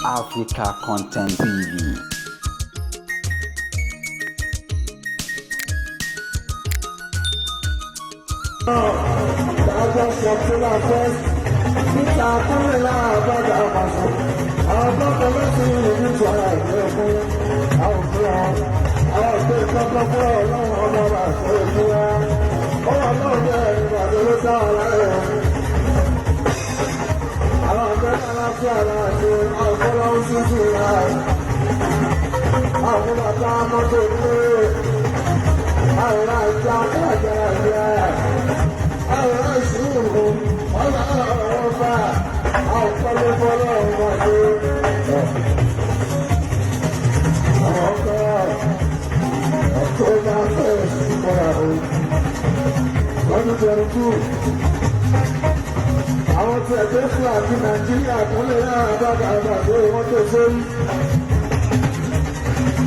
Africa Content TV. Àwọn tí ẹgbẹ́ fúlàní Nàìjíríà kúnlẹ̀ náà bàbá àgbàdo wọn tó sórí.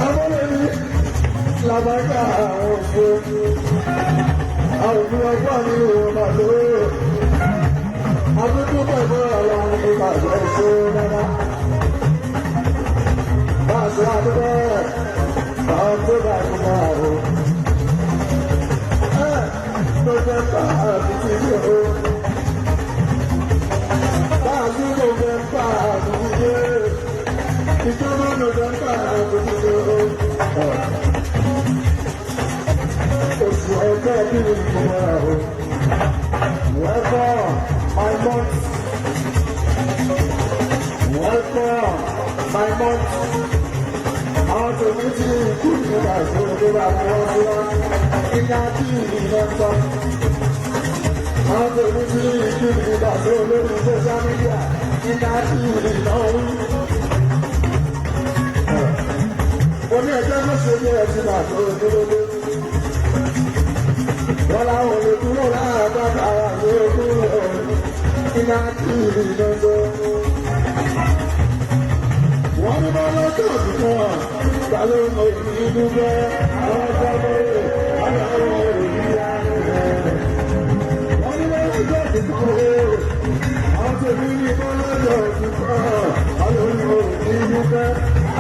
Amọ́lẹ́ni làbájá àwọn òṣè. Àwọn òbí ọgbọ́n ní ìwọ̀n bàbá. Adúgbò pẹ̀lú àwọn ìbàjẹ́ òṣè rárá. Báṣọ àdúgbò àwọn tó bá ti máa wò. Ẹ ló fẹ́ bá àbùkù yìí o. Oṣù ọjọ́ bí mi kò mọ̀ra o. Welcome my month. Welcome my month. Àwọn tèmi ti kú nígbà tó tó bá wọn sí wá. Iná tí ìlú ń sọ. Àwọn tèmi ti kú nígbà tó lórí social media. Iná tí ìlú ń wí. Mo ní ẹjọ́ ló ṣe ní ẹtì náà tó dúró dé. Wọ́n láwọn olè dúró láàbá ara ló dúró iná kí ìlú lọ́jọ́. Wọ́n ní bá lọ́jọ́ òdùkọ́ ta ló ń mọ ìlú bẹ́ àwọn ọjọ́ mọ́rẹ̀ wọ́n ní àwọn òbí yá. Wọ́n ní bá lọ́jọ́ òdùkọ́ àwọn tèmi ní bá lọ́jọ́ òdùkọ́ ta ló ń mọ ìlú bẹ́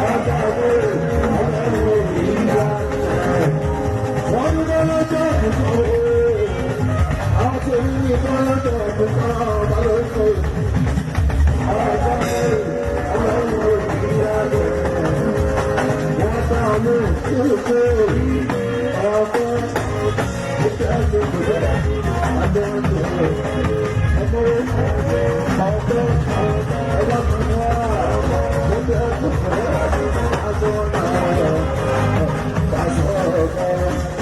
àwọn ọjọ́ mọ́rẹ̀ wọ́n ní àwọn òbí yá. Wọ́n ní bá lọ́jọ́ òdùkọ́ àwọn tèmi ní bá lọ́jọ́ òdùkọ́ ta ló ń mọ àwọn ọjọ́ mọ́rẹ̀ wọ́n ní àwọn òbí yá.